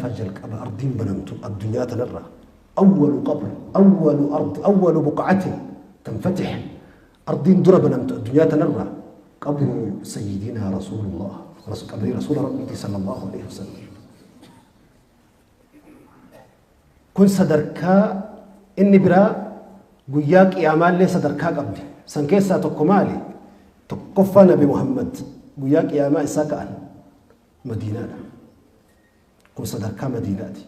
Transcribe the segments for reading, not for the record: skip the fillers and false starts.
Gaafa jalqaba ardiin banamtu addunyaa tanarraa awwalu qabr awwalu ard awwalu buqacatin tanfatix ardiin dura banamtu addunyaa tanarraa qabru sayyidinaa rasuulullah qabrii rasuula rabbiiti sallallahu alaihi wasallam. Kun sadarkaa inni biraa guyyaa qiyaamaallee sadarkaa qabdi. San keessaa tokko maali? Tokkoffaa Nabi Muhammad guyyaa qiyaamaa isaa ka'an Madiinaadha. Kun sadarkaa Madiinaati.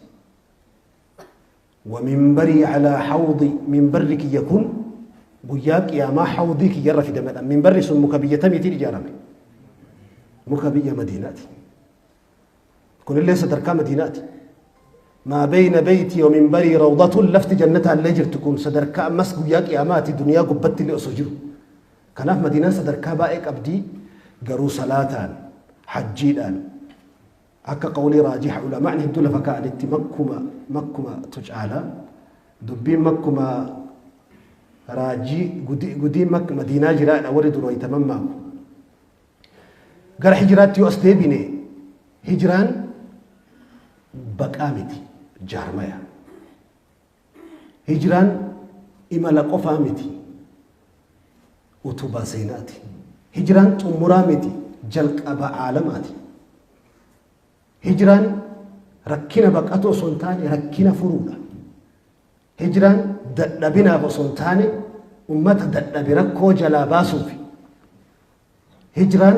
Waminbarii calaa hawdi minbarri kiyya kun guyyaa qiyaamaa hawdii kiyyarra fidamadha. Minbarri sun muka biyya tamiitiin ijaarame? Muka biyya Madiinaati. Kunillee sadarkaa Madiinaati. Maa beyna beeytii wa minbarii rawdatun lafti jannataallee jirtu kun sadarkaa ammas guyyaa qiyaamaati duniyaa gubbatti illee osoo jiru. Kanaaf Madiinaan sadarkaa baay'ee qabdi garuu salaataan, hajjiidhaan akka qawlii raajiha ulamaan hedduu lafa kaa'anitti makkuma makkuma tu caala. Dubbiin makkuma raajii gudiin Madiinaa jiraadha warri dura wayita mammaaku. Gara hijiraatti yoo as deebine hijiraan baqaa miti jaarmaya. Hijiraan imala qofaa miti utubaa seenaati. Hijiraan xumuraa miti jalqaba aalamaati. Hijiraan rakkina baqatu osoo hin taane rakkina furuudha. Hijraan dadhabinaaf osoo hin taane ummata dadhabe rakkoo jalaa baasuufi. Hijraan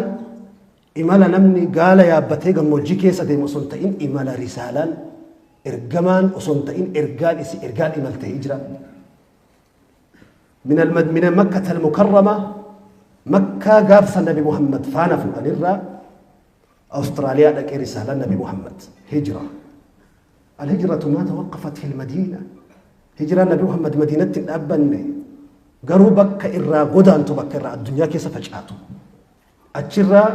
imala namni gaala yaabbatee gammoojjii keessa deemu osoo hin ta'in imala risaalaan ergamaan osoo hin ta'in ergaan isi ergaan imalte hijraan. Min min Makkata al-Mukarrama Makkaa gaafsa Nabi Muhammad faana fuudhanirraa Awustiraaliyaa dhaqee risaalaan Nabi Muhammad hijra. Al-hijratu maa tawaqqafat fil Madiina. Hijraan Nabi Muhammad Madiinatti hin dhaabbanne. Garuu bakka irraa godaantu bakka irraa addunyaa keessa facaatu. Achirraa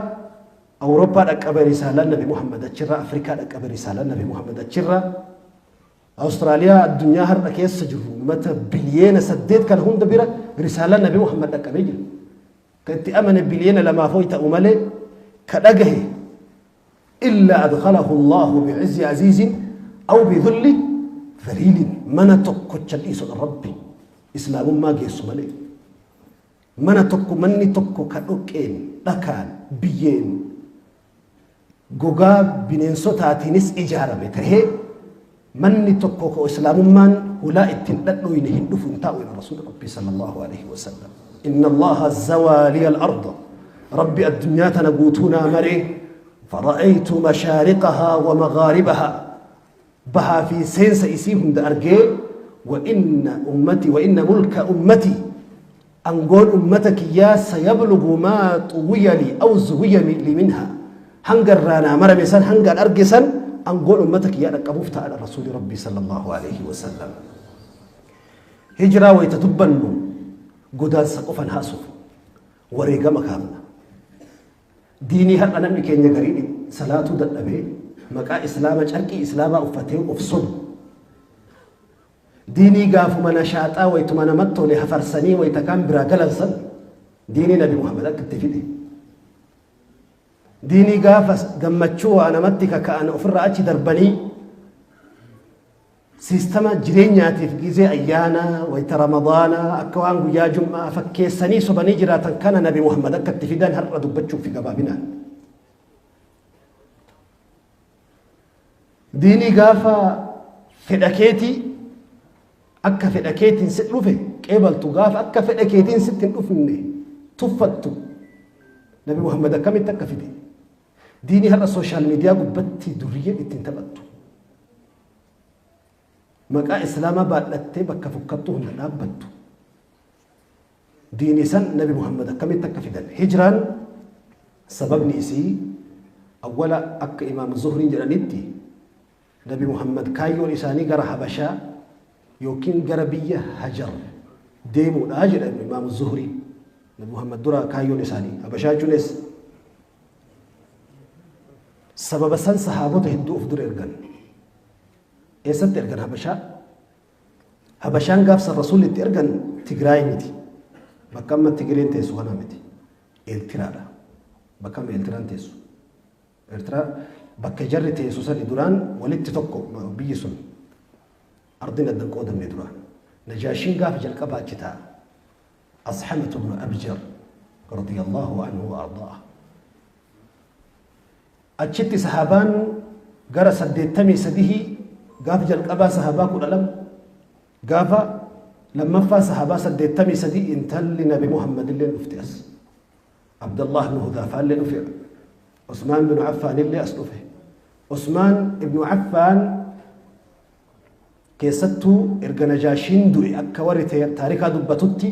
Awurooppaa dhaqqabe risaalaan Nabi Muhammad achirraa Afrikaa dhaqqabe risaalaan Nabi Muhammad achirraa Awustiraaliyaa addunyaa har'a keessa jirru uummata biliyeena 8 kana hunda bira risaalaan Nabi Muhammad dhaqqabee jira. Ka itti amane biliyeena lamaaf hoy ta'u malee ka dhagahe Illaa adkhalahu Allaahu bi'izzi aziizin aw bidhulli dhaliilin mana tokkocha dhiisudha Rabbi islaamummaa geessu malee. Mana tokko manni tokko ka dhoqqeen, dhakaan, biyyeen, gogaa bineensotaatiinis ijaarame tahee manni tokko ka islaamummaan hulaa ittiin dhadhooyne hin dhufu hin taa'u jedha Rasuulli Rabbii sallallahu alaihi wasallam. Inna Allaha zawaa liya al-arda. Rabbi addunyaa tana guutuu naa maree fara'aytu mashaariqahaa wa maghaaribahaa bahaa fi seensa isii hunda argee wa inna ummati wa inna mulka ummati angoon ummata kiyyaa sayablugu maa xuwiya lii aw zuwiya lii minha hanga irraa naa marame san hangaan arge san angoon ummata kiyyaa dhaqqabuuf ta'adha rasuuli rabbii sallallahu alaihi wasallam. Hijraa wayita dubbannu godaansa qofan haasofnu. Wareegama kaafna. Diinii har'a namni keenya gariin salaatuu dadhabee maqaa islaama carqii islaamaa uffatee of sobu. Diinii gaafuma nashaaxaa wayituma namatti tole hafarsanii wayita kaan biraa galan san diinii Nabi Muhammad akka itti fide. Diinii gaafa gammachuu waa namatti kaka'an ofirraa achi darbanii Siistama jireenyaatiif gizee ayyaanaa, wayta Ramadaanaa, akka waan guyyaa Jum'aa fakkeessanii sobanii jiraatan kana Nabi Muhammad akka itti fidan har'a dubbachuufi gabaabinaan. Diinii gaafa fedha keetii akka fedha keetiin si dhufe qeebaltu gaafa akka fedha keetiin sitti hin dhufne tuffattu Nabi Muhammad akkamitti akka fide. Diinii har'a sooshaal miidiyaa gubbatti durriyyeen ittiin taphattu. Maqaa Islaamaa baadhattee bakka fokkattuu hunda dhaabbattu. Diinii san Nabi Muhammad akkamitti akka fidan. Hijraan sababni isii awwala akka Imaam Zuhriin jedhanitti Nabi Muhammad kaayyoon isaanii gara Habashaa yookiin gara biyya Hajar deemuudha jedha Imaam Zuhriin. Nabi Muhammad dura kaayyoon isaanii Habashaa jechuun eessa? Sababa san sahaabota hedduu of dura ergan. Eessatti ergan Habashaa? Habashaan gaaf san Rasuulli itti ergan Tigraay miti. Bakka amma Tigreen teessu kana miti. Eeltiraadha. Bakka amma Eeltiraan teessu. Eertiraa Bakka jarri teessu sani duraan walitti tokko biyyi sun ardiin addan qoodamne duraan. Najaashiin gaafa jalqabaa achi taa'a. Ashamatu ibnu Abjar radiyallahu anhu wa ardaa'ah. Achitti sahaabaan gara 83 gaafa jalqabaa sahaabaa 12 gaafa lammaffaa sahaabaa 83 intalli Nabi Muhammad illee dhufte as. Abdallah ibn Hudaafaa illee dhufe. Usmaan ibn Affaan illee as dhufe. Usmaan ibn Affaan keessattuu erga Najaashiin du'e akka warri taarikaa dubbatutti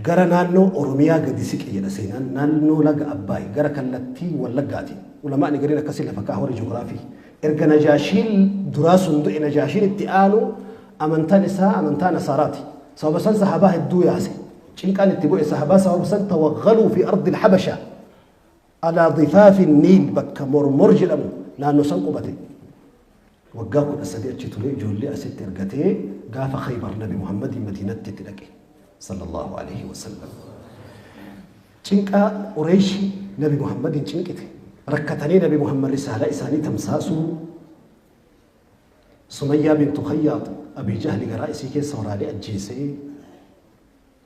gara naannoo Oromiyaa gadi siqe jedha seenaan, naannoo laga Abbaay gara kallattii Wallaggaati. Ulamaa'ni gariin akkasii lafa kaa'a warri ji'oogiraafii. Erga Najaashiin duraa sun du'e Najaashiin itti aanu amantaan isaa amantaa Nasaaraati. Sababa san sahabaa hedduu yaase. Cinqaan itti bu'e sahabaa sababa san tawaggaluu fi ardi al-Habasha alaa difaafi Niil bakka Mormor jedhamu naannoo san qubate. Waggaa 13 achi turee ijoollee asitti ergatee gaafa Khaybar Nabi Muhammadii Madiinatti itti dhaqe sallallahu alaihi wasallam. Cinqaa Qureeshi Nabi Muhammadiin cinqite. Rakkatanii Nabi Muhammad risaalaa isaanii tamsaasuu Sumayyaa bintu Khayyaat Abii Jahli garaa isii keessa waraanee ajjeesee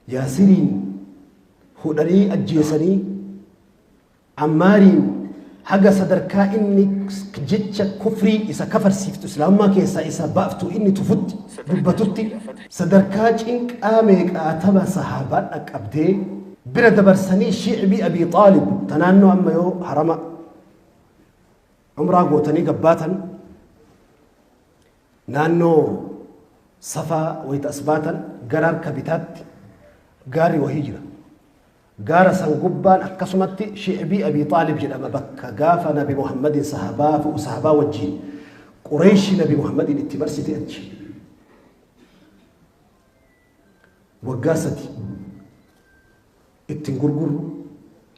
Yaasiriin hudhanii ajjeesanii Ammaariin haga sadarkaa inni jecha kufrii isa kafarsiiftu islaamummaa keessaa isa baaftu inni tufutti dubbatutti sadarkaa cinqaa meeqaatama sahaabaan dhaqqabdee bira dabarsanii shi'bii Abii Xaalib ta naannoo amma yoo harama umraa gootanii gabbaatan naannoo Safaa wayita as baatan gara harka bitaatti gaarri wahii jira. Gaara san gubbaan akkasumatti Shi'bii Abii Xaalib jedhama bakka gaafa Nabi Muhammadiin sahabaa sahabaa wajjiin Qureeyshi Nabi Muhammadiin itti marsite achi. Waggaa 3 ittiin gurgurru,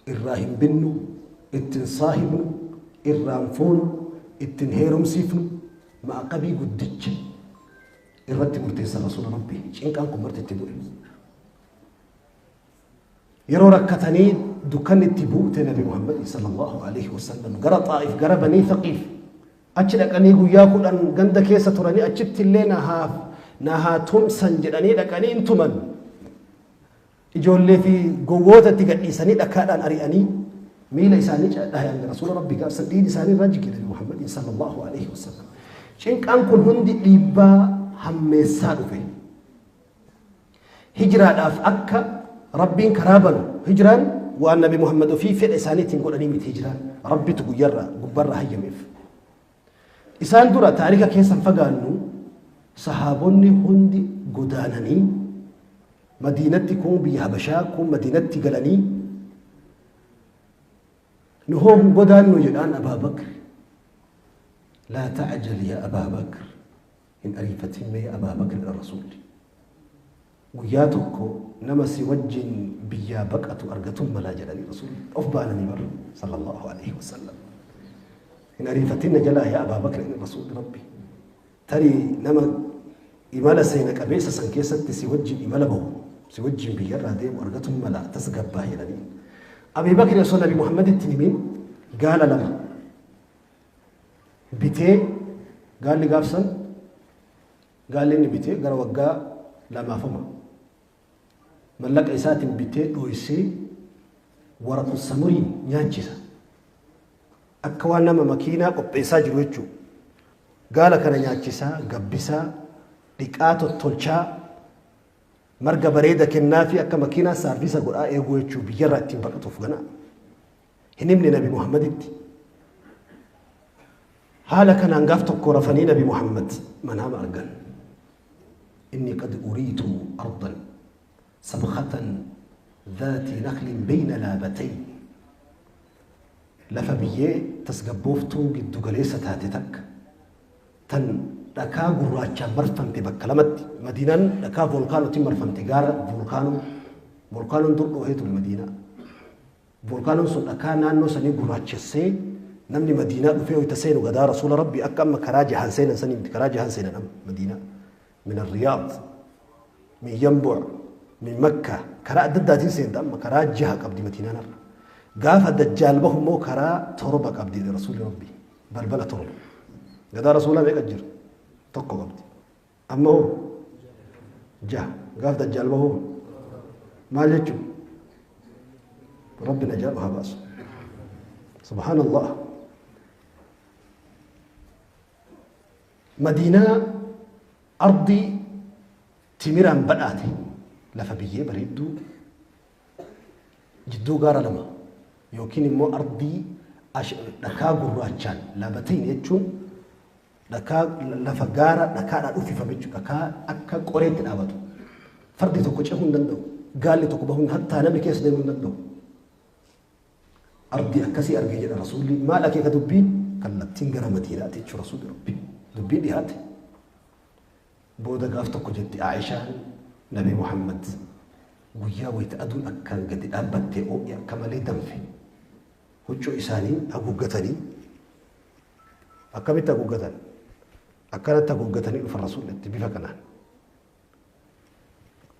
irraa hin binnu, ittiin saahibnu, irraan fuunu, ittiin heerumsiifnu, ma'aqabii guddicha irratti murteessan Rasuula Rabbii. Cinqaan kun marti itti bu'e. Yeroo rakkatanii dukkanni itti buute Nabi Muhammad sallallahu alaihi wasallam gara Xaa'if gara Banii Thaqiif achi dhaqanii guyyaa 10 ganda keessa turanii achitti illee na haa tumsan jedhanii dhaqanii hin tuman. Ijoollee fi gowwoota itti gadhiisanii dhakaadhaan ari'anii miila isaanii dhayan Rasuula Rabbii gaafsan dhiigni isaanii irraa jige Nabi Muhammad sallallahu alaihi wasallam. Cinqaan kun hundi dhiibbaa hammeessaa dhufe. Hijraadhaaf akka Rabbiin karaa banu hijraan waan Nabi Muhammad ofii fedha isaaniitiin godhanii miti hijraan Rabbitu guyyarraa gubbarraa hayyameef. Isaan dura taarika keessan fagaannu sahaabonni hundi godaananii Madiinatti kun biyya Habashaa kun Madiinatti galanii nu hoo hin godaannu jedhaan Abaa Bakr. Laa ta'jal yaa Abaa Bakr. Hin ariifatin mee Abaa Bakr dha Rasuulli. Guyyaa tokko nama si wajjin biyyaa baqatu argatuun malaa jedhanii Rasuulli of baananii bar sallallahu alaihi wasallam. Hin ariifatin na jalaa yaa Abaa Bakr inni Rasuulli Rabbi. Tarii nama imala seena qabeessa san keessatti si wajjin imala bahu si wajjin biyyarraa deemu argatuun malaa tasgabbaa jedhanii. Abii Bakr osoo Nabi Muhammaditti hin himin gaala lama bitee gaalli gaafsan gaalli inni bitee gara waggaa lamaafama mallaqa isaatiin bitee dhooysee waraqu samuriin nyaachisa akka waan nama makiinaa qopheessaa jiru jechuu gaala kana nyaachisaa gabbisaa dhiqaa tottolchaa marga bareeda kennaa fi akka makiinaa saarvisa godhaa eeguu jechuu biyyarraa ittiin baqatuuf ganaa hin himne Nabi Muhammaditti. Haala kanaan gaaf tokko rafanii Nabi Muhammad manaama argan. Inni qad uriitu ardan sabkhatan dhaati naklin bayna laabatayn. Lafa biyyee tasgabbooftuu giddu galeessa taate takka tan dhakaa gurraachaan marfamte bakka lamatti. Madiinaan dhakaa volkaanotiin marfamte, gaara volkaanoo. Volkaanoon dur dhoohee ture Madiinaa. Volkaanoon sun dhakaa naannoo sanii gurraachessee namni Madiinaa dhufee wayita seenu gadaa Rasuula Rabbii akka amma karaa jahan seenan sanii miti, karaa jahan seenan amma Madiinaa min Riyaad min Yanbu' min Makka karaa adda addaatiin seenta, amma karaa jaha qabdi Madiinaan har'a. Gaafa Dajjaal bahu immoo karaa torba qabdi jedhe Rasuulli Rabbii. Balbala 7. Gadaa Rasuulaa meeqa jira? Tokko qabdi. Amma hoo? Jaha. Gaaf Dajjaal bahuu maal jechuun? Rabbi najaa nu haa baasu. Subhaanallah. Madiinaa ardii timiraan badhaate, lafa biyyee bareedduu jidduu gaara lama yookiin immoo ardii dhakaa gurraachaan labatiin jechuun dhakaa lafa gaara dhakaadhaan uffifame jechuudha. Dhakaa akka qoreetti dhaabatu. Fardi tokko cehuu hin danda'u. Gaalli tokko bahuu hattaa namni keessa deemuu hin danda'u. Ardii akkasii arge jedha Rasuulli. Maal akeeka dubbiin? Kallattiin gara Madiinaati jechuudha Rasuulli Rabbi. Dubbiin dhiyaate. Booda gaaf tokko jetti Aayishaan, Nabi Muhammad guyyaa wayita aduun akkaan gadi dhaabbattee oo'e akka malee danfe huccuu isaanii haguuggatanii. Akkamitti haguuggatan? Akkanatti haguuggatanii dhufan Rasuullitti bifa kanaan.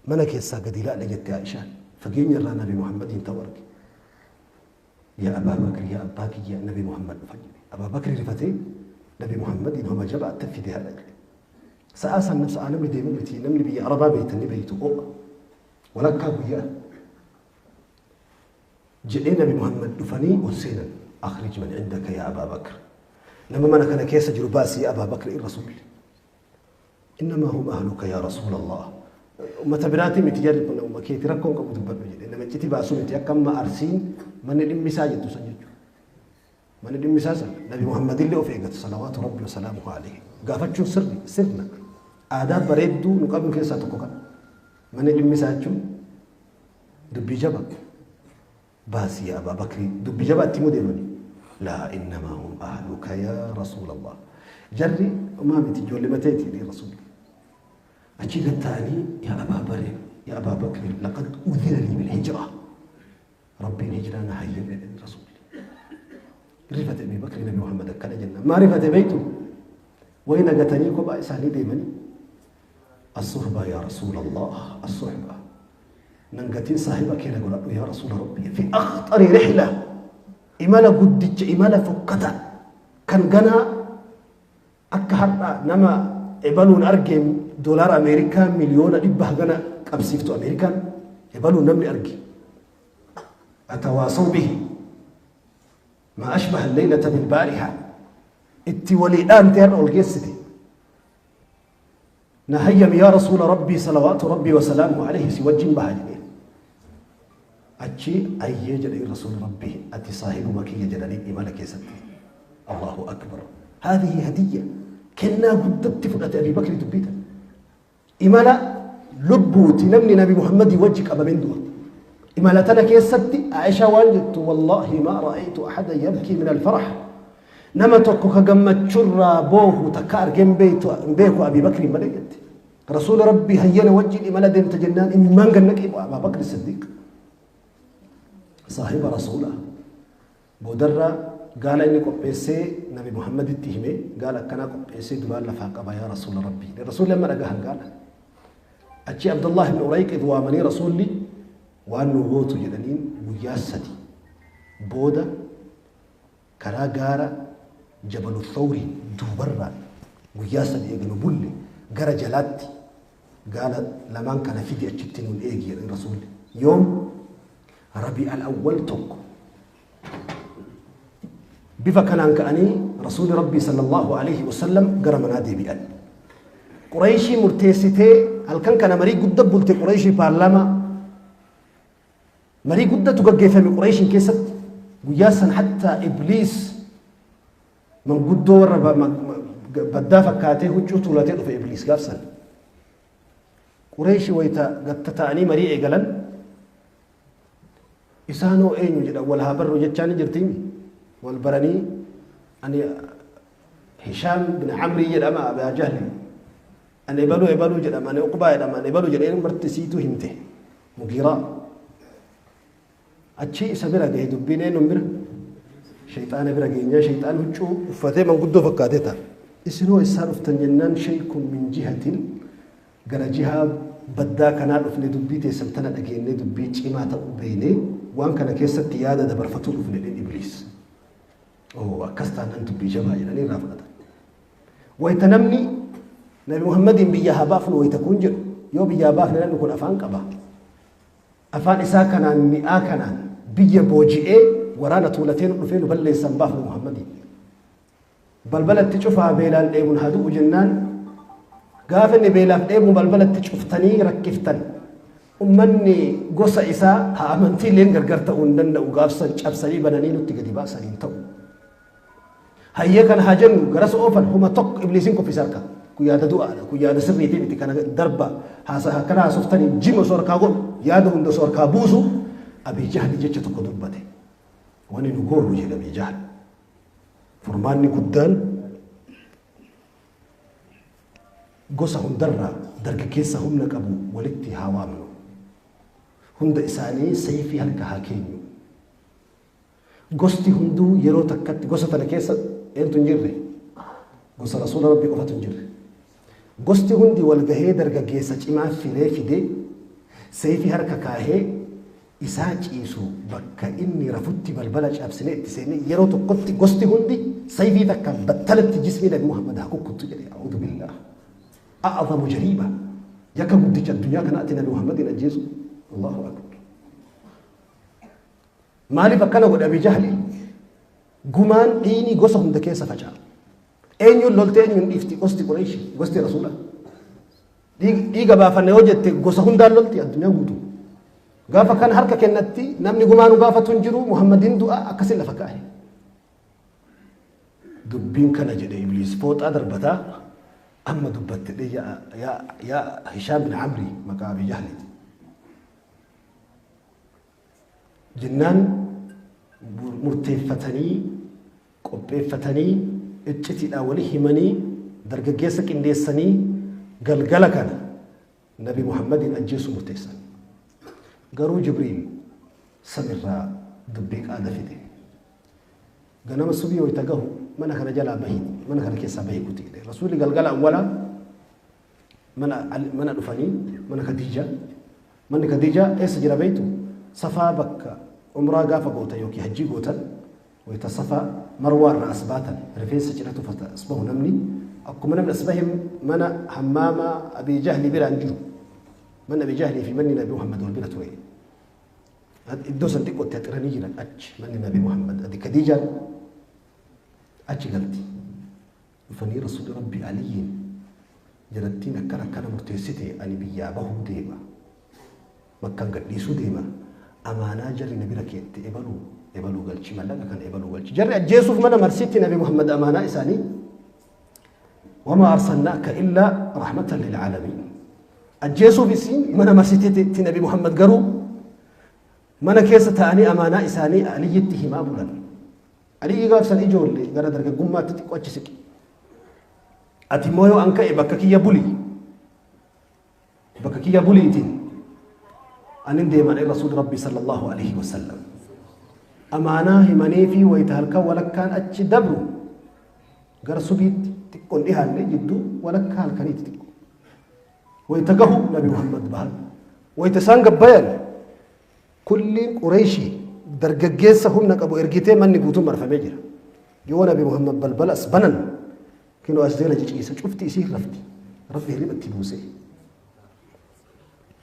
Mana keessaa gadi ilaale jette Aayishaan. Fageenya irraa Nabi Muhammadiin ta'u arge. Yaa Abaa Bakri, yaa abbaa kiyya, Nabi Muhammad dhufan jedhe. Abaa Bakri rifatee Nabi Muhammadiin homa jabaatti fide haadha jedhe. Sa'aa san sa'aa namni deemu miti, namni biyya Arabaa beektan ni beektu, ho'a. Walakkaa guyyaa. Jedhee Nabi Muhammad dhufanii ol seenan. Akhrij man indaka yaa Abaa Bakr. Nama mana kana keessa jiru baasi yaa Abaa Bakr Rasuulli. Innamaa hum ahluka yaa Rasuulallah. Ummata biraatii miti, jarri kun nama keeti, rakkoon qabu, dubbadhu jedhe. Nama iccitii baasuu miti, akka amma Arsiin manni dhimmisaa jettu san jechuudha. Manni dhimmisaa san Nabi Muhammadillee of eegatu salawaatu Rabbi wa salaamuhu alayhi. Gaafachuun sirri sirna aadaa bareedduu nu qabnu keessaa tokko kana. Manni dhimmisaa jechuun dubbii jaba. Baasii yaa Abaa Bakrii, dubbii jabaa itti himuu deemani. Laa, innamaa hum ahluka yaa Rasuulallah. Jarri homaa miti, ijoollee mateeti jedhee Rasuulli. Achii gad ta'anii, yaa Abaa Bakri, yaa Abaa Bakri, laqad udhina lii bil hijraa. Rabbiin hijraa na hayyame jedhani Rasuulli. Rifate Abii Bakri Nabi Muhammad akkana jennaan. Maa rifate beektu? Wayi nagatanii kophaa isaanii deemanii. As-suhbaa yaa Rasuulallah, as-suhbaa. Nan gatiin, saahiba kee na godhadhu yaa Rasuula Rabbii. Fi akhxari rihla, imala guddicha, imala fokkata kan ganaa akka har'a nama ebaluun arge doolaara Ameerikaa 100,000,000 hagana qabsiiftu Ameerikaan ebaluun namni arge. Atawaasaw bihi ma ashbaha alleylata bilbaariha, itti walii dhaamtee har'a ol geessite. Na hayyami yaa Rasuula Rabbii salawaatu Rabbii wasalaamuhu alayhi, si wajjin baha jedheen. Achi ayyee jedheen Rasuuli Rabbii, ati saahibuma kiyya jedhanii imala keessatti. Allahu akbar. Haadhihi hadiyya, kennaa guddatti fudhate Abii Bakri dubbii tana. Imala lubbuuti, namni Nabi Muhammadii wajji qabameen du'a. Imala tana keessatti Aishaa waan jettu, wallaahi maa ra'aytu ahadan yabkii min alfarah. Nama tokko ka gammachurraa boohu takka argee hin beeku Abii Bakriin malee jette. Rasuula Rabbii hayyana wajjin imala deemta jennaan imimmaan gannaqee bu'a Abaa Bakri Siddiiq. Saahiba Rasuulaa. Boodarra gaala inni qopheessee Nabi Muhammaditti hime, gaala akkanaa qopheessee duraan lafaa qaba yaa Rasuula Rabbii. Rasuulli amma dhagahan gaala. Achi Abdullah ibn Urayqid waamanii Rasuulli waan nu gootu jedhaniin, guyyaa 3 booda karaa gaara Jabalu Thawriin duubarraan guyyaa 3 eega nu bulle gara jalaatti gaala lamaan kana fidi, achitti nuun eegi jedhan Rasuulli. Yoom? Rabi al-Awwal 1. Bifa kanaan ka'anii Rasuulli Rabbii sallallahu alaihi wasallam gara manaa deebi'an. Qurayshii murteessitee halkan kana marii guddaa bulte, Qurayshii paarlaamaa marii guddatu gaggeeffame Qurayshiin keessatti guyyaa san, hattaa Ibliis manguddoo warra baddaa fakkaatee huccuu tuulatee dhufe Ibliis gaaf san. Qurayshi wayita gatta ta'anii marii eegalan, isaanoo eenyu jedhan, wal haa barru jechaa ni jirtiimi. Wal baranii, ani Hishaam bin Amrii jedhama Abaa Jahli. Ani ebaluu ebaluu jedhama, ani Uqbaa jedhama, ani ebaluu jedhee marti siitu himte. Mugiiraa. Achi isa bira gahe dubbiin, eenyuun bira? Shayxaana bira geenyaa shayxaan huccuu uffatee manguddoo fakkaatee ta'a. Isinoo eessaa dhuftan jennaan, shaykun min jihatin, gara jihaa baddaa kanaa dhufne, dubbii teessan tana dhageennee dubbii cimaa ta'uu beeynee waan kana keessatti yaada dabarfatuu dhufne jedheen Ibliis. Oo akkas taanaan dubbii jabaa jedhanii irraa fudhatan. Wayita namni Nabi Muhammadiin biyya haa baafnu wayita kun jedhu, yoo biyyaa baafne namni kun afaan qaba. Afaan isaa kanaan, mi'aa kanaan biyya booji'ee waraana tuulatee nu dhufee nu balleessan, baafnu Muhammadiin. Balbalatti cufaa, beelaan dheebuun haa du'u jennaan, gaafa inni beelaaf dheebuun balbalatti cuftanii rakkiftan, ummanni gosa isaa haa amantiileen gargar ta'uu hin danda'u, gaafsan cabsanii bananii nutti gadi baasanii hin ta'u. Hayyee, kana haa jennu, garas oofan, huma tokko ibliisiin kuffisa harka. Kun yaada du'aadha. Kun yaada sirriitii miti, kana darba haasa akkana haasoftanii jima osoo harkaa godhu, yaada hunda osoo harkaa buusu, Abii Jahli jecha tokko dubbate. Wani nu goonu jedhe Abii Jahli. Furmaanni guddaan gosa hundarraa dargaggeessa humna qabu walitti haa waamnu. Hunda isaanii sayfii harka haa keenyu. Gosti hunduu yeroo takkatti, gosa tana keessa eentu hin jirre? Gosa Rasuula Rabbii qofatu hin jirre. Gosti hundi wal gahee dargaggeessa cimaa filee fidee sayfii harka kaahee isaa ciisu, bakka inni rafutti balbala cabsinee itti seennee yeroo tokkotti gosti hundi sayfii takkaan battalatti jismii Nabi Muhammad haa kukkuttu jedhe. A'uudhu billaah. A'azamu jariima. Yakka guddicha addunyaa kanaatti Nabi Muhammadiin ajjeesu. Allahu akbar. Maaliif akkana godhe Abi Jahli? Gumaan dhiini gosa hunda keessa faca'a. Eenyuun loltee eenyuun dhiifti gosti Qurayshi, gosti Rasuula? Dhiiga baafanne yoo jette gosa hundaan lolti addunyaa guutuu. Gaafa kan harka kennatti namni gumaa nu gaafatu hin jiru, Muhammadin du'a, akkasin lafa kaa'e. Dubbiin kana jedhe Ibliis fooxaa darbataa amma dubbatte yaa yaa yaa Hishaam bin Amri, maqaa Abi Jahliiti. Jennaan murteeffatanii, qopheeffatanii, iccitiidhaan wali himanii, dargaggeessa qindeessanii galgala kana Nabi Muhammadiin ajjeesuu murteessan. Garuu Jibriil samirraa dubbii qaada fide. Ganama subii wayita gahu mana kana jalaa bahi, mana kana keessaa bahi kuti jedhe. Rasuulli galgala awwalaa mana dhufanii mana Khadiija. Manni Khadiija eessa jira beektu? Safaa bakka umraa gaafa gootan yookiin hajjii gootan, wayita Safaa Marwaa irraa as baatan rifeensa ciratu as bahu, namni akkuma namni as bahe mana hammaama Abii Jahli biraan jiru. Manni Abii Jahlii fi manni Nabi Muhammad wal bira ture. Iddoo san xiqqootti haxiranii jiran, achi manni Nabi Muhammad adi Khadiijaan achi galti. Dhufanii Rasuulli Rabbii Aliyyiin, jarattiin akkana akkana murteessite, ani biyyaa bahuu deema. Makkaan gadhiisuu deema. Amaanaa jarri na bira keette ebaluu ebaluu galchi, mallaqa kana ebaluu galchi. Jarri ajjeesuuf mana marsiitti Nabi Muhammad amaanaa isaanii. Wamaa arsalnaaka illaa rahmatan lil aalamiin. Ajjeesuuf isiin mana marsiteetti, Nabi Muhammad garuu mana keessa ta'anii amaanaa isaanii Aliyyitti himaa bulan. Aliyyi gaafsan ijoollee gara dargaggummaatti xiqqoo achi siqi. Ati immoo yoo an ka'e bakka kiyya buli. Bakka kiyya buliitiin anin deeman Rasuul Rabbi sallallahu alaihi wasallam. Amaanaa himanii fi wayita halkan walakkaan achi dabru gara subiitti xiqqoon dhihaanne, jidduu walakkaa halkaniitti xiqqoo. Wayita gahu Nabi Muhammad bahan. Wayita isaan gabbayan kulliin Qureeshii dargaggeessa humna qabu ergitee manni guutuun marfamee jira. Yoo Nabi Muhammad balbala as banan kinoo as jala ciciisa, cufti isii rafti. Rabbi hirriba itti buuse.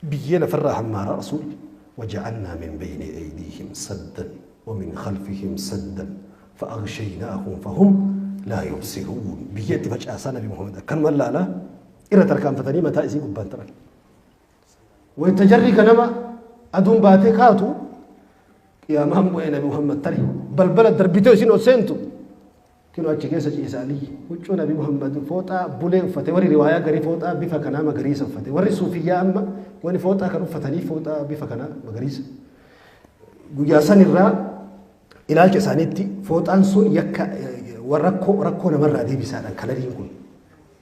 Biyyee lafarraa hammaara Rasuulli. وجعلنا من بين أيديهم سدا ومن خلفهم سدا فأغشيناهم فهم لا يبصرون. Biyyeetti facaasaa Nabi Muhammad akkanuma laalaa irra tarkaanfatanii mataa isii gubbaan taran. Wayita jarri ganama aduun baatee kaatu qiyaamaan bu'ee Nabi Muhammad tari balbala darbitee isin ol seentu kinoo achi keessa ciisa Aliyyi, huccuu Nabi Muhammad fooxaa bulee uffate. Warri riwaayaa garii fooxaa bifa kanaa magariisa uffate. Warri suufiyyaa amma wani fooxaa kan uffatanii fooxaa bifa kanaa magariisa guyyaa san irraa ilaalcha isaaniitti fooxaan sun yakka rakkoo namarraa deebisaadhaan kalariin kun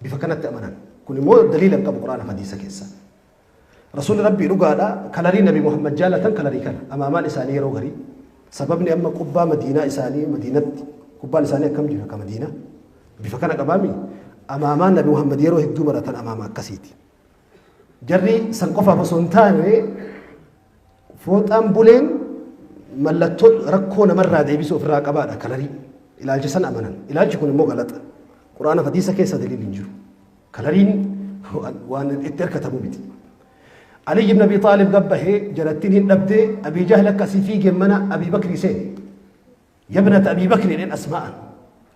bifa kanatti amanan. Kun immoo daliila hin qabu Quraana hadiisa keessa. Rasuulli Rabbii dhugaadha, kalarii Nabi Muhammad jaalatan kalarii kana amaamaan isaanii yeroo garii, sababni amma qubbaa Madiinaa isaanii, Madiinatti qubbaan isaanii akkam jira ka Madiinaa bifa kana qabaami, amaamaan Nabi Muhammad yeroo hedduu maratan amaama akkasiiti. Jarri san qofaaf osoo hin taane fooxaan buleen mallattoo rakkoo namarraa deebisuu ofirraa qabaadha kalarii. Ilaalcha san amanan. Ilaalchi kun immoo galaxa. Quraana hadiisa keessa daliilli hin jiru. Kalariin waan itti hirkatamu miti. Ali ibn Abi Xaalib gabbahee jarattiin hin dhabdee, Abii Jahl akkasii fiigee mana Abii Bakrii seene. Yabnata Abii Bakrii jedheen, Asmaa'an.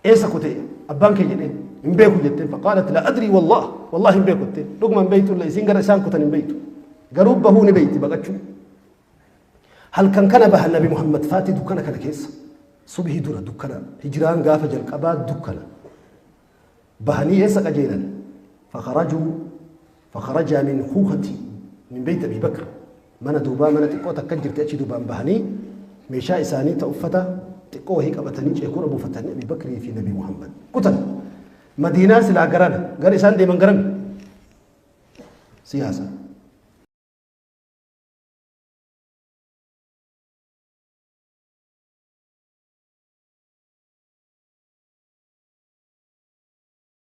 Eessa kutee abbaan kee jedheen, hin beeku jetteen. Faqaalat la adrii wallah, wallahi hin beeku jetteen. Dhuguma hin beektu illee, isiin gara isaan kutan hin beektu. Garuu bahuu ni beekti, baqachuu. Halkan kana bahan Nabi Muhammad faati dukkana kana keessa. Subhii dura dukkana. Hijiraan gaafa jalqabaa dukkana. Bahanii eessa qajeelan? Fakharajuu fakharajaa min kuukati min beeyt Abii Bakr. Mana duubaa mana xiqqoo takka jirti, achi duubaan bahanii meeshaa isaanii ta uffata xiqqoo wahii qabatanii ceekura buufatanii Abii Bakrii fi Nabi Muhammad kutan. Madiinaa silaa garana gara isaan deeman garami? Siyaasa.